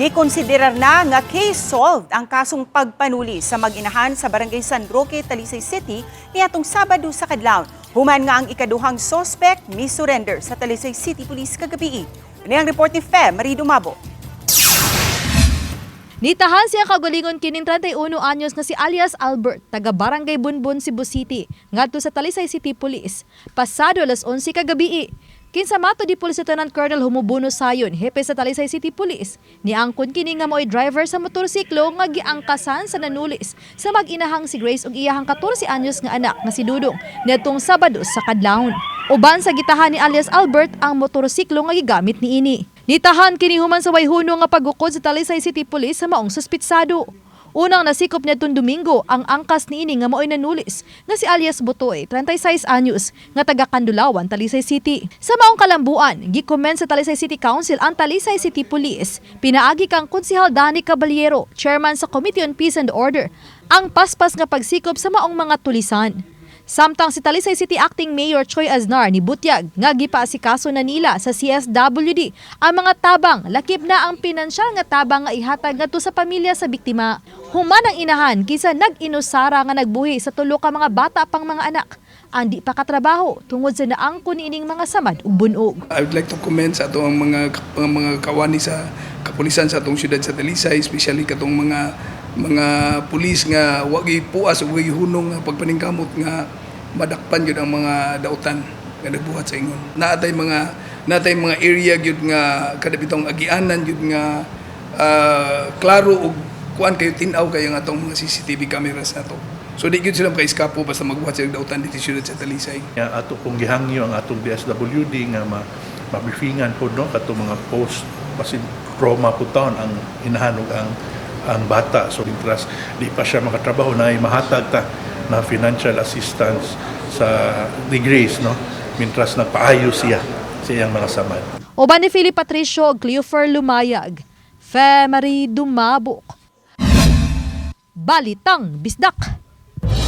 Gikonsiderar na nga case solved ang kasong pagpanuli sa mag-inahan sa Barangay San Roque, Talisay City niadtong Sabado sa kadlawon. Human nga ang ikaduhang suspect mi-surrender sa Talisay City Police kagabii. Ini ang report ni Fe Marie Dumabo. Nitahan siya kaugalingon kining 31 anyos nga si alias Albert, taga Barangay Bunbun, Cebu City, ngadto sa Talisay City Police. Pasado alas 11 kagabii. Kinsa mato di Police Lieutenant Colonel Humubuno Sayon, hepe sa Talisay City Police, niangkon kini nga mao'y driver sa motorsiklo nga giangkasan sa nanulis sa mag-inahang si Grace ug iyahang 14 anyos nga anak nga si Dudong niadtong Sabado sa kadlawon. Uban sa gitahan ni alias Albert ang motorsiklo nga gigamit niini. Nitahan kini human sa wayhuno nga pagukod sa Talisay City Police sa maong suspitsado. Unang nasikop niadtong Domingo ang angkas niini nga maoy nanulis nga si alias Butoy, 36 anyos, nga taga Kandulawan, Talisay City. Sa maong kalambuan, gi-commend sa Talisay City Council ang Talisay City Police. Pinaagi kang Konsehal Danny Caballero, chairman sa Committee on Peace and Order, ang paspas nga pagsikop sa maong mga tulisan. Samtang si Talisay City Acting Mayor Choi Aznar nibutyag nga gipaasikaso na nila sa CSWD ang mga tabang, lakip na ang pinansyal nga tabang nga ihatag ngadto sa pamilya sa biktima. Human ang inahan kinsa nag-inusara nga nagbuhi sa tulo ka mga bata pang mga anak ang di pa katrabaho tungod sa naangkon niining mga samad ug bunog. I would like to commend sa atong mga kawani sa kapulisan sa atong syudad sa Talisay, especially katong mga pulis nga wa puas ug wa hunong nga pagpaningkamot nga madakpan gyud ang mga dautan nga nagbuhat sa ingon. Naatay mga area gyud nga kada bitong agianan gyud nga klaro ug kuan kayo, tin-aw kayo nga atong mga CCTV cameras nato. So di gyud sila maka-eskapo basta magbuhat sila og dautan dito sa syudad sa Talisay. Nga ato pong gihangyo ang atong DSWD nga mabriefingan po, no, katong mga post basin trauma po taon ang inahan ug ang bata. So interest di pa siya makatrabaho na mahatag ta na financial assistance sa ni Grace, no, mintras nagpaayo siya sa iyang mga samad. Uban ni Philip Patricio ug Cleofer Lumayag. Fe Marie Dumabok. Balitang Bisdak.